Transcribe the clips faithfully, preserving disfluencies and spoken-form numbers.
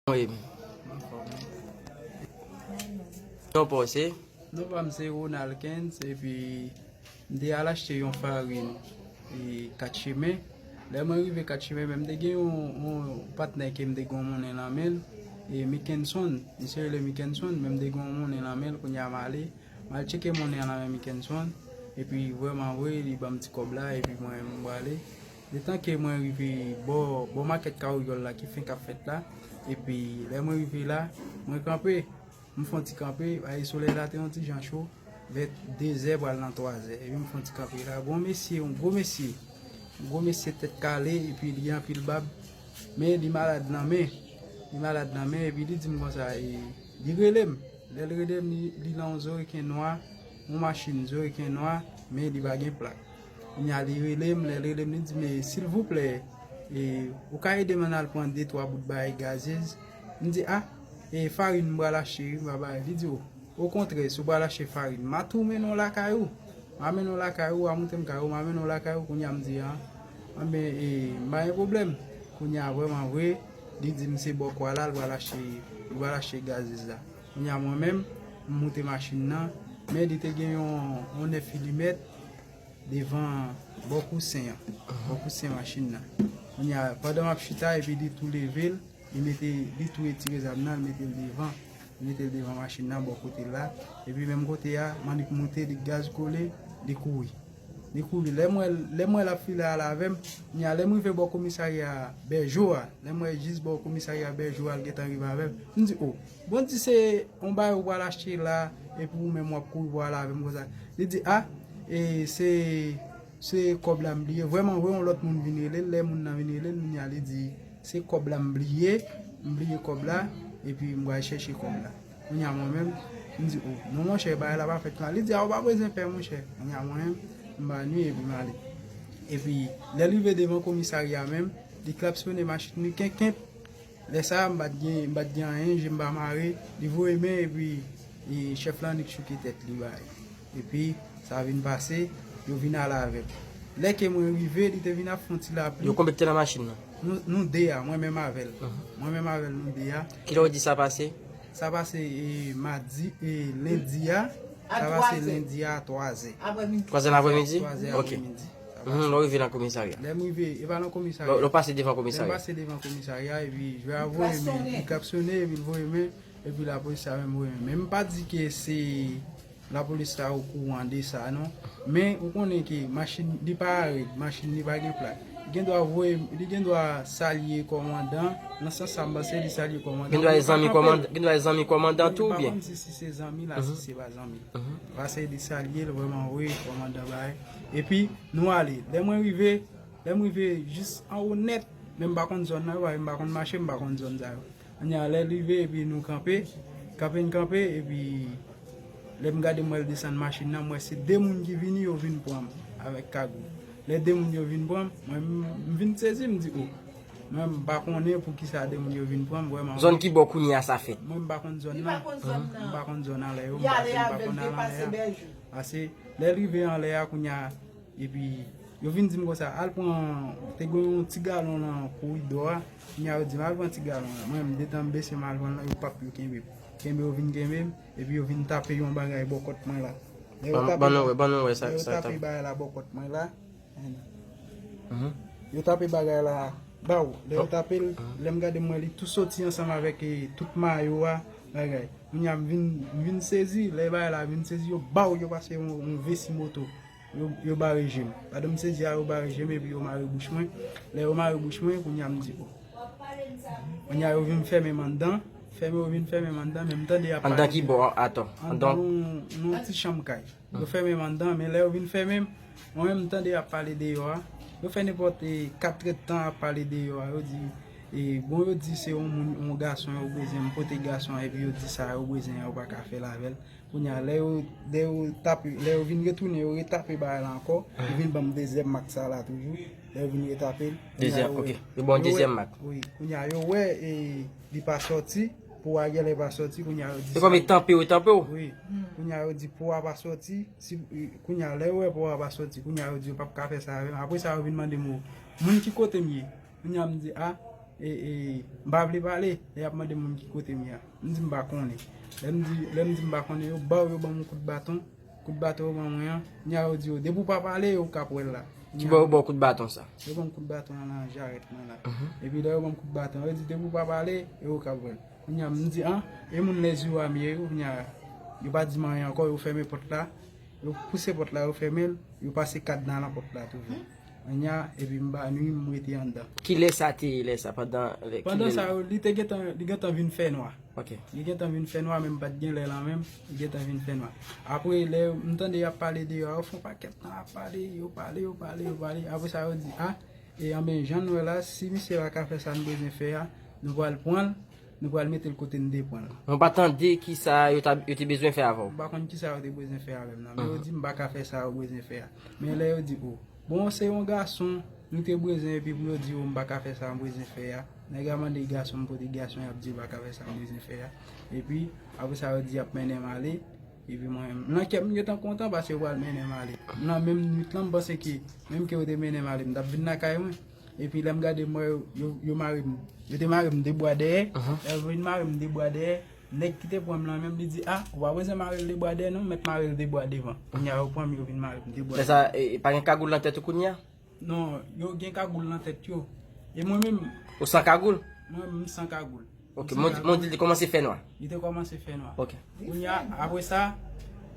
Wi. Non, pa w se? Non pa m se Ronald Kens, epi m te al achte yon farin e Kat Chemen. Lè mwen rive Kat Chemen, men m te gen yon, yon patnè ke m te gen yon monnen nan men l, e Mickenson, misye rele Mickenson, men m te gen yon monnen nan men l, kounye a m ale, m al tcheke monnen an nan men Mickenson, epi vrèman vre, li ban m ti kòb la, epi mwen, m prale. Letan ke mwen rive bò, bò makèt Kawouyòl la ki fenk ap fèt la, epi lè mwen rive la, mwen kanpe, m fè yon ti kanpe, paske solèy la te yon ti jan cho, vè dezè pral nan twazè, epi m fè yon ti kanpe la, gon mesye, yon gwo mesye, yon gwo mesye tèt kale, epi li gen anpil bab, men li malad nan men, li malad nan men, epi li di m konsa, e, li rele m, lè l rele m, li, li nan yon zoriken nwa, yon machin zoriken nwa, men li pa gen plak. Kounye a li rele m, lè l rele m, li di, men silvouplè, e, ou ka ede m ann al pran de twa bout bagay gazez? M di, a, e farin m pral achte wi, m pa bay. Li di, o, okontrè, si w pral achte farin, m a tou mennen w lakay ou. M a mennen w lakay ou, w a montre m kay ou, m a mennen w lakay ou, kounye a m di, a, anben, e, m pa gen pwoblèm. Kounye a vrèman vre, li di m se bò kwa la, l pral achte, l pral achte gazez la. Kounye a mwen menm, m moute machin nan, men li te gen yon, yon nèf milimèt, devan bò kousen an, bò kousen machin nan. Kounye a, pandan m ap chita, epi li tou leve l, li mete, li tou retire zam nan, li mete l devan, li mete l devan machin nan, bò kote l la, epi menm kote a, m annik moute, li gaz kole, li kouri. Li kouri. Lè m wè l, lè m wè l ap file ale avè m, kounye a, lè m rive bò komisarya Bèjo a, lè m wè jis bò komisarya Bèjo a, l gentan rive avè m, m di, o, bon, di se yon bagay ou pral achte la, epi ou menm w ap kouri pou ale avè m konsa. Li di, a, e se, se kòb la m bliye. Vrèman vre, yon lòt moun vin rele l. Lè moun nan vin rele l, kounye a li di, se kòb la m bliye, m bliye kòb la, epi m pral chèche kòb la. Kounye a mwen menm, m di, o, non, monchè, bagay la pa fèt konsa. Li di, a, ou pa bezwen pè, monchè. Kounye a mwen menm, m pa nwi, epi m ale. Epi, lè l rive devan komisarya menm, li klapsone machin li kenkenp. Lè sa a, m pa t gen, m pa t gen anyen, je m pa mare, li voye men epi, e, chèf la annik chouke tèt li bay. Epi, sa vin pase, yo vin ale avè l. Lè ke mwen rive, li te vin ap fè yon ti lapli. Yo konbyen ki te nan machin nan? Nou, nou de a, mwen menm avè l. Mhm. Mwen menm avè l, nou de a. Kilè w di sa pase? Sa pase, e, madi, e, lendi a. Sa pase lendi a a twazè. Twazè nan aprèmidi? Twazè aprèmidi. Mhm, lè w rive nan komisarya. Lè m rive, e pa nan komisarya. Lè w pase devan komisarya. Lè m pase devan komisarya, epi jwè a voye men, li klapsone, epi l voye men, epi lapolis la menm voye men. Men m pa di ke se lapolis la okouran de sa, non. Men, ou konnen ke machin, li pa rèd, machin li pa gen plak. Li gen dwa voye, li gen dwa salye kòmandan, nan sans sa m panse li salye kòmandan. Gen dwa e zanmi kòmandan, gen dwa e zanmi kòmandan tou, oubyen? M pa konn si, si se zanmi la, si se pa zanmi. Mhm. Pase li salye l vrèman, wi, kòmandan bagay. Epi, nou ale. Lè mwen rive, lè m rive jis anwo nèt, men m pa konn zòn nan, wi, m pa konn mache, m pa konn zòn sa yo. Kounye a, lè l rive, epi nou kanpe, kanpe n kanpe, epi lè m gade, m wè l desann machin nan, m wè se de moun ki vini, yo vin pran m avèk kagou. Lè de moun yo vin pran m, mwen, m, m vin sezi, m di, o, mwen, m pa konnen poukisa de moun yo vin pran m, vrèman. Zòn ki bò kounye a sa fèt? Mwen, m pa konn zòn nan. M pa konn zòn anlè yo, m pa, m pa konn al anlè a. Pase, lè l rive anlè a, kounye a, epi, yo vin di m konsa, al pran, te gen yon ti galon nan koridò a, kounye a yo di m al pran ti galon an. Mwen, m detan m bese m al pran l, yo p ap yo kenbe m. Kenbe yo vin kenbe m, epi yo vin tape yon bagay bò kòt mwen la. Lè yo tape, ban nou wè, ban nou wè sa, lè yo tape bagay la bò kòt mwen la, mhm, yo tape bagay la ba w. Lè yo tape l, lè m gade m wè li tou soti ansanm avèk, e, tout mayo a, bagay. Kounye a m vin, m vin sezi, lè bagay la vin sezi, yo ba w, yo pase yon, yon vesi moto. Yo, yo bare je m. Pandan m sezi a, yo bare je m, epi yo mare bouch mwen. Lè yo mare bouch mwen, kounye a m di, o. Kounye a yo vin fèmen m anndan. Fèmen, yo vin fèmen m anndan, men m tande y ap pale. Anndan ki bò, atò? Anndan yon, yon ti chanm kay. Yo fèmen m anndan, men lè yo vin fèmen m, mwen menm m tande y ap pale deyò a. Yo fè nenpòt, e, kat èdtan ap pale deyò a. Yo di, e, bon, yo di se yon moun, yon gason yo bezwen, m pote gason an, epi yo di sa yo bezwen an, yo pa ka fè l avè l. Kounye a, lè yo, lè yo tape, lè yo vin retounen, yo retape bagay la ankò, yo vin ban m dezyèm mak sa la toujou. Lè yo vin retape l, kounye a, yo wè, yo wè, wi, kounye a, yo wè, e, li pa sòti, po a genlè pa sòti, kounye a, yo di se kòm yo tanpe w, yo tanpe w? Wi. Kounye a, yo di po a pa sòti, si, e, kounye a, lè yo wè po a pa sòti, kounye a, yo di yo p ap ka fè sa avè m. Apre sa, yo vin mande m, o, moun ki kote m ye? Kounye a, m di, a, E, e, m pa vle pale, lè y ap mande m ki kote m ye a. M di m pa konnen. Lè m di, lè m di m pa konnen, yo ba yo, yo ban m yon kout baton. Kout baton yo ban mwen an, nya yo di yo, depi w pa pale, yo ka pran l la. Kibò yo ba w kout baton sa? Yo ban m kout baton an nan jarèt mwen la. Epi lè yo ban m kout baton, yo di, depi w pa pale, yo ka pran l. Kounya, m di, an, e moun lèziwa m ye, kounya, yo pa di m anyen ankò, yo fèmen pòt la. Yo pouse pòt la, yo fèmen l, yo pase kad nan, nan pòt la toujou. Kounya, epi m pa nwi, m rete anndan. Kilè sa te ye, lè sa? Pandan, lè, pandan kilè sa, yo, li te gentan, li gentan vin fè nwa. Ok. Li gentan vin fè nwa, men m pa t gen lè lan menm, li gentan vin fè nwa. Apre, lè m tande y ap pale deyò a, yo fè yon pakèt tan y ap pale, yo pale, yo pale, yo pale. Apre sa, yo di, a, e anben, jan n wè la, si misye pa ka fè sa n bezwen fè a, nou pral pran l, nou pral mete l kote n te pran l. Mwen pa tande ki sa yo ta, yo te bezwen fè avè w. M pa konn ki sa yo te bezwen fè avè m nan, men yo di m pa ka fè sa yo bezwen fè a. Men lè yo di, o, bon, se yon gason, nou te bezwen, epi pou yo di, o, m pa ka fè sa m bezwen fè a. Nèg la mande gason, m pote gason, y ap di l pa ka fè sa m bezwen fè a. Epi, apre sa, yo di y ap mennen m ale. Epi mwen menm, nan kè m, m gentan kontan paske yo pral mennen m ale. Nan menm nwit lan, m panse ke menm ke yo te mennen m ale, m t ap vin lakay mwen. Epi lè m gade, m wè yo, yo, yo mare m. Yo te mare m de bwa dèyè. Lè yo vin mare m de bwa dèyè, nèg ki te pran m lan menm, li di, a, ou pa bezwen mare l de bwa dèyè non, mèt mare l de bwa devan. Kounya yo pran m, yo vin mare m de bwa devan. Lè sa, e, e, pa gen kagoul nan tèt ou kounya? Non, yo gen kagoul nan tèt yo. E mwen menm. Ou san kagoul? Mwen menm, m san kagoul. Ok, m san kagoul. Mwen di, mwen di, li kòmanse fè nwa. Li te kòmanse fè nwa. Ok. Kounya, apre sa,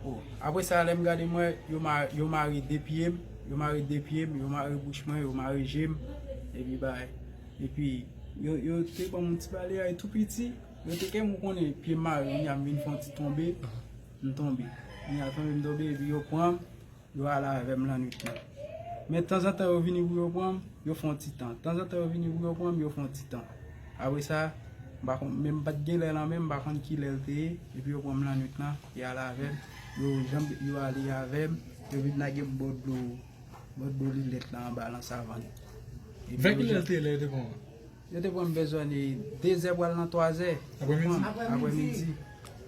o, apre sa, lè m gade mwen, yo ma-, yo mare de pye m, yo mare de pye m, yo mare bouch mwen, yo mare je m, epi bay. Epi, yo, yo te ban m yon ti bale a, e tou piti, yo te kè m konnen pye m mare, kounya m vin fè yon ti tonbe, m tonbe. Kounya tonbe, m tonbe, epi yo pran m, yo ale avè m lannwit lan. Men tanzantan yo vini pou yo pran m, yo fè yon ti tan. Tanzantan yo vini pou yo pran m, yo fè yon ti tan. Apre sa, m pa konn, men m pa t gen lè lan menm, m pa konn ki lè l te ye, epi yo pran m lannwit lan, y ale avè m, yo janbe, yo ale avè m, yo vin lage m bò dlo, bò dlo Lilèt la anba lan savann. Epi vè yo kilè l te ye lè yo te pran w? Yo te pran m bezwen de zè pral nan twazè. Aprèmidi? Aprèmidi.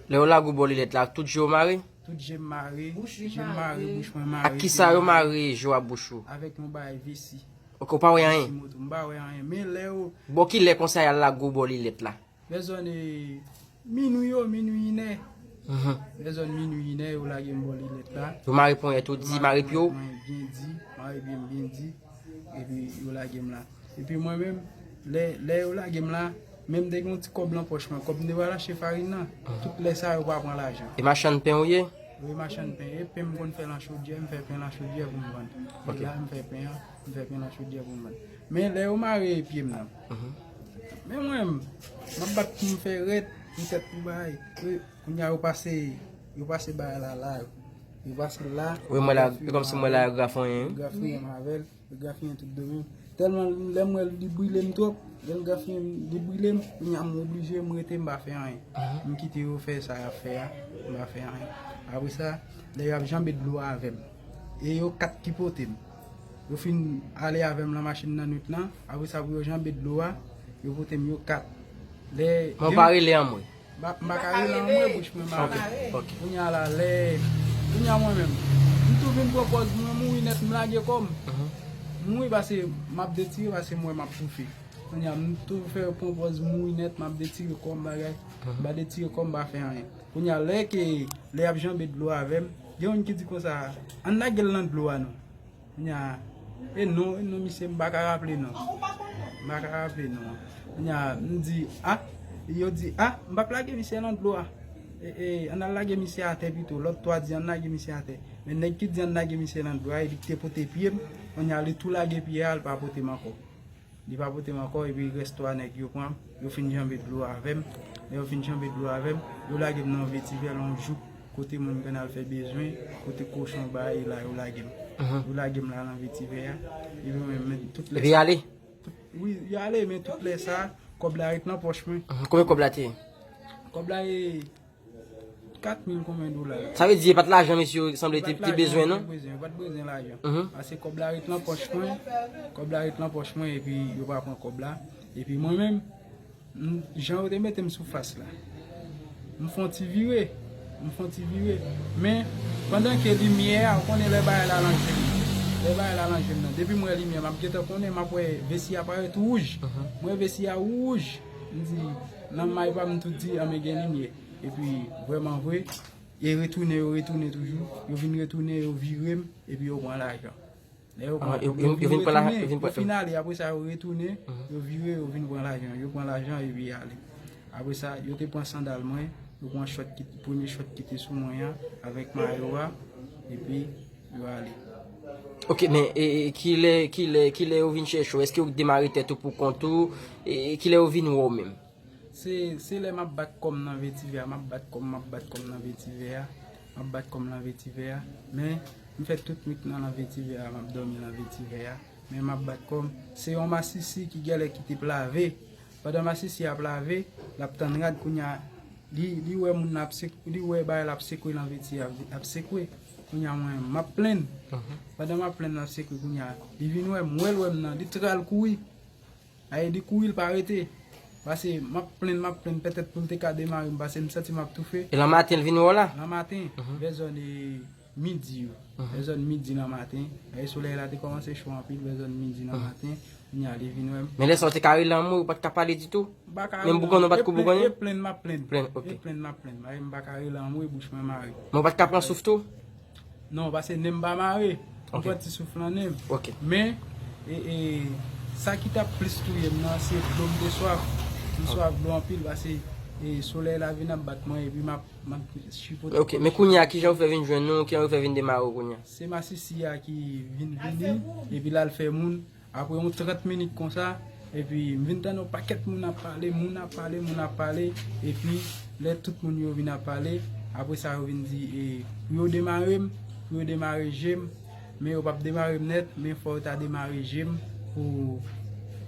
Lè yo lage w bò Lilèt la, tout je w mare? Tout je m mare, je m mare, bouch mwen mare, pye m mare. Ak kisa yo mare je w ak bouch ou? Avèk yon bagay vesi. Ok, ou pa wè anyen? Vesi moto, m pa wè anyen. Men lè yo. Bò kilè konsa y al lage w bò Lilèt la? Lè zòn, e, minwi yo, minwi inè. Lè zòn minwi inè, yo lage m bò Lilèt la. Yo mare ponyèt ou di, mare pye w? Yo mare ponyèt mwen byen di, mare pye m byen di. Epi yo lage m la. Epi mwen menm, lè, lè yo lage m la, men m te gen yon ti kòb lan pòch mwen, kòb m te pral achte farin nan. Tout lè sa yo pa pran lajan. E machann pen ou ye? Wi, machann pen. E pen m konn fè lan chodyè, m fè pen lan chodyè pou m vann. Ok. E la m fè pen an, m fè pen lan chodyè pou m vann. Men lè yo mare pye m nan, men mwen, m ap bat pou m fè rèd, pou tèt pou bay. E kounya yo pase, yo pase bay la, la. Yo pase la. Wi, mwen la, e kòmsi mwen la, yo grafe anyen. Yo grafe m avè l. Yo grafiyen tout do m. Tèlman lè m wè l, li brile m twòp, lè l grafiyen m, li brile m, kounya m oblije, m rete, m pa fè anyen. M kite yo fè sa y ap fè a, m pa fè anyen. Apre sa, lè y ap janbe dlo a avè m, e yo kat ki pote m. Yo fin ale avè m lan machin nan nwit lan, apre sa pou yo janbe dlo a, yo pote m yo kat. Lè men w pa rele anmwe? M pa, m pa ka rele anmwe, bouch mwen mare. Ok, ok. Kounya la, lè, kounya mwen menm, m tou vin pran pòz mwen mouri nèt, m lage kò m. M mouri pase m ap detire, pase m wè m ap toufe. Kounya m tou fè pran pòz mouri nèt, m ap detire kò m bagay. M pa detire kò m, m pa fè anyen. Kounya lè ke, lè y ap janbe dlo avè m, gen youn ki di konsa, ann lage l nan dlo a non. Kounya, e non, e non, misye, m pa ka raple non. M pa ka raple non. Kounya, m di, a, yo di, a, m p ap lage misye nan dlo a. E, e, ann al lage misye atè pito. Lòt twa di, ann lage misye atè. Men nèg ki di ann lage misye nan dlo a, e li ki te pote pye m. Kounya, li tou lage pye a, li pa pote m ankò. Li pa pote m ankò, epi rès twa nèg yo pran m, yo fin janbe dlo avè m. Lè yo fin janbe dlo avè m, yo lage m nan yon vetivè, yon jouk, kote moun konn al fè bezwen, kote kochon bay, e la yo lage m. Yo lage m la nan vetivè a, epi mwen menm, men tout lè sa. Epi y ale? Tout, wi, y ale, men tout lè sa, kòb la ret nan pòch mwen. Konbyen kòb la te ye? Kòb la, e, kat mil konbyen dola. Sa vle di, e pa t lajan mesye yo sanble te, te bezwen, non? Yo pa t bezwen lajan. Paske kòb la ret lan pòch mwen. Kòb la ret lan pòch mwen, epi yo pa pran kòb la. Epi mwen menm, m, jan yo te mete m sou fas la, m fè yon ti vire. M fè yon ti vire. Men, pandan ke limyè a, ou konnen lè bagay la lan je m. Lè bagay la nan je m nan, depi m wè limyè, m ap gentan konnen, m ap wè vesi a parèt wouj. Mwen vesi a wouj, m di, nan may pa m tout di, anben gen limyè. Epi, vrèman vre, e retounen, yo retounen toujou. Yo vin retounen, yo vire m, epi yo pran lajan. Lè yo pran, yo, yo, yo vin pran lajan, yo vin pran, yo fin ale, apre sa, yo retounen, yo vire, yo vin pran lajan. Yo pran lajan, epi ale. Apre sa, yo te pran sandal mwen, yo pran chòt ki, premye chòt ki te sou mwen an, avèk mayo a, epi yo ale. Ok, men e, e, kilè, kilè, kilè yo vin chèche w? Èske w demare tèt ou pou kont ou? E, e kilè yo vin wè w menm? Se, se lè m ap bat kò m nan vetivè a, m ap bat kò m, m ap bat kò m nan vetivè a, m ap bat kò m nan vetivè a. Men, m fè tout nwit lan nan vetivè a, m ap dòmi nan vetivè a. Men m ap bat kò m. Se yon masisi ki gèlè ki te plave. Pandan masisi a ap lave, l ap tann rad, kounye a, li, li wè moun nan ap sek-, li wè bagay la ap sekwe nan veti a, ap sekwe. Kounye a mwen, m ap plenn. Pandan m ap plenn, l ap sekwe, kounye a, li vin wè m, wè l wè m nan, li tral kouri. Ay, li kouri, li pa rete. Pase, m ap plenn, m ap plenn, petèt pou l te ka demare m, pase m santi m ap toufe. E lanmaten l vin wè w la? Lanmaten, vè zòn, e, midi yo. Vè zòn midi nan maten. Lè solèy la te kòmanse cho anpil, vè zòn midi nan maten. Kounye a, li vin wè m. Men lè sa w te ka rele anmwe, ou pa t ka pale ditou? M pa ka rele anmwe. Menm bougon, non, pa t kou bougon? E plenn, m ap plenn. Plenn, ok. E plenn, m ap plenn. Bagay m pa ka rele anmwe, bouch mwen mare. Men w pa t ka pran souf tou? Non, pase nen m pa mare. M pran ti souf lan nen m. Ok. Men, e, e, sa ki t ap plis touye m nan, se dlo m te swaf. M swaf dlo anpil, pase, e, solèy la vin ap bat mwen, epi m ap, m ap chipote. Ok, men kounye a, kijan yo fè vin jwenn nou? Kijan yo fè vin demare w kounye a? Se masisi a ki vin vini, epi l al fè moun. Apre yon trant minit konsa, epi m vin tande yon pakèt moun ap pale, moun ap pale, moun ap pale, epi lè tout moun yo vin ap pale, apre sa yo vin di, e, pou yo demare m, pou yo demare je m, men yo p ap demare m nèt, men fò yo ta demare je m pou,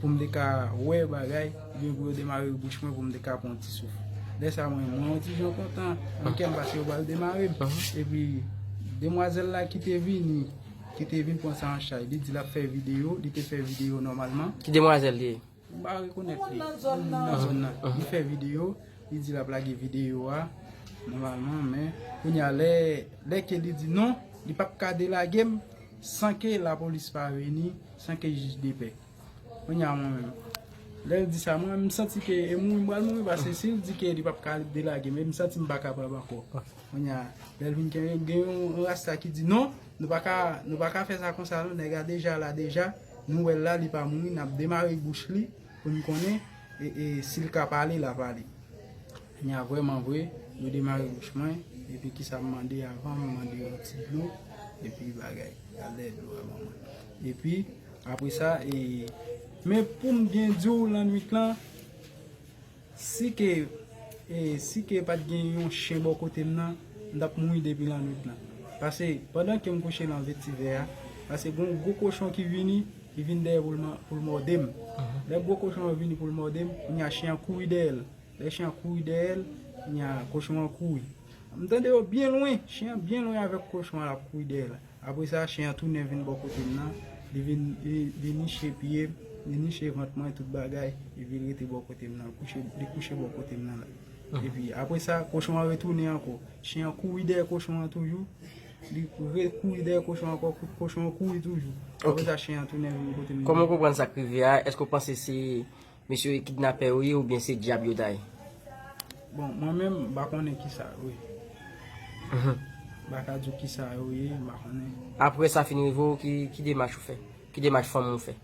pou m te ka wè bagay, oubyen pou yo demare bouch mwen pou m te ka pran yon ti souf. Lè sa mwen, mwen yon ti jan kontan nan kè m, pase yo pral demare m. Epi demwazèl la ki te vini, ki te vin pran sa an chay. Li di l ap fè videyo, li te fè videyo nòmalman. Ki demwazèl li ye? M pa rekonèt li. Moun nan zòn nan. Li fè videyo, li di l ap lage videyo a nòmalman, men kounye a lè, lè ke li di non, li p ap ka delage m san ke lapolis pa vini, san ke jij de pè. Kounye a mwen menm, lè l di sa, mwen menm m santi ke e mouri m pral mouri, pase si l di ke li p ap ka delage m, e m santi m pa kapab ankò. Kounye a, lè l vin gen, gen yon rasta ki di, "Non, nou pa ka, nou pa ka fè sa konsa non, nèg la deja la deja, nou wè l la, li pa mouri, n ap demare bouch li pou n konnen, e, e, si l ka pale, l a pale." Kounye a, vrèman vre, yo demare bouch mwen, epi kisa m mande avan, m mande yon ti dlo, epi bagay, al dèyè dlo a ban mwen. Epi, apre sa, e, men pou m byen di w, lannwit lan, si ke, e, si ke pa t gen yon chen bò kote m nan, m t ap mouri depi lannwit lan. Pase, pandan ke m kouche nan vetivè a, pase gon gwo kochon ki vini, li vin dèyè pou l man-, pou l mòde m. Lè gwo kochon an vini pou l mòde m, kounye a chen an kouri dèyè l. Lè chen an kouri dèyè l, kounye a kochon an kouri. M tande yo byen lwen, chen an byen lwen avèk kochon an l ap kouri dèyè l. Apre sa, chen an tounen vin bò kote m nan, li vin, li, li niche pye m, li niche vant mwen, tout bagay, epi li rete bò kote m nan, li kouche, li kouche bò kote m nan la. Epi apre sa, kochon an retounen ankò. Chen an kouri dèyè kochon an toujou, li rekouri dèyè kochon an ankò, kochon an kouri toujou. Apre sa, chen an tounen vin kote m nan. Kòman w konprann sa k rive a? Èske w panse se mesye kidnapè yo ye oubyen se dyab yo ta ye? Bon, mwen menm, m pa konnen kisa yo ye. M pa ka di w kisa yo ye, m pa konnen. Apre sa fin rive w, ki, ki demach ou fè? Ki demach fanmi w fè?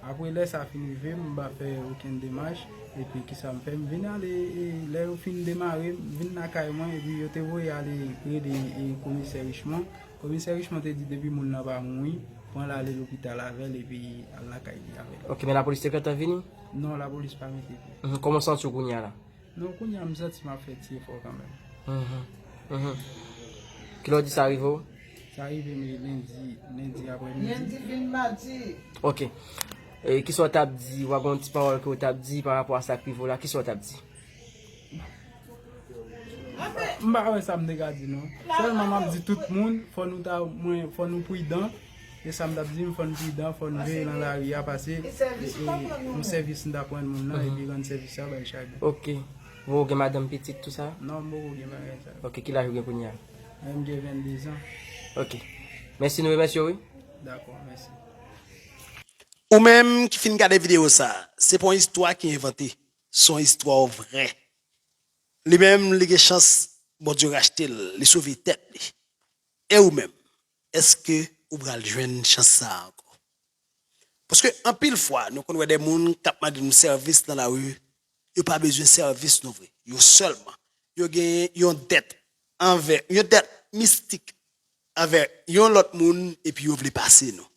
Apre lè sa fin rive m, m pa fè okenn demach. Epi kisa m fè? M vin ale, e, lè yo fin demare m, m vin lakay mwen, epi yo te voye ale rele, e, komisè Richemond. Komisè Richemond te di depi moun nan pa mouri, pran l ale lopital avè l epi al lakay li avè l. Ok, men lapolis te gentan vini? Non, lapolis pa mete vini. Mhm, kòman w santi w kounye a la? Non, kounye a m santi m ap fè ti efò kanmenm. Mhm, mhm. Kilè w di sa rive w? Sa rive m lendi, lendi aprèmidi. Lendi vin madi. Ok. E, kisa w t ap di? W a gon ti pawòl ke w t ap di pa rapò a sa k rive w la? Kisa w t ap di? M pa wè sa m te ka di non. Sèlman m ap di tout moun, fò nou ta, mwen, fò nou pridan. E sa m t ap di, fò n pridan, fò n veye nan lari a, pase, e, e, yon sèvis m t ap rann moun nan, epi rann sèvis sa bay chak jou. Ok. Bon, ou gen madanm, pitit, tout sa? Non, m poko gen bagay sa. Ok, ki laj ou gen kounye a? Mwen, m gen venndezan. Ok. Mèsi, nou remèsye w, wi. Dakò, mèsi. Ou menm ki fin gade videyo sa, se pa yon istwa ki envante, se yon istwa vrè. Li menm, li gen chans Bondye rachte l, li sove tèt li. E ou menm, èske ou pral jwenn chans sa a ankò? Paske anpil fwa, nou konn wè de moun k ap mande nou sèvis nan lari, yo pa bezwen sèvis nou vre. Yo sèlman, yo gen yon dèt anvè, yon dèt mistik anvè yon lòt moun, epi yo vle pase nou.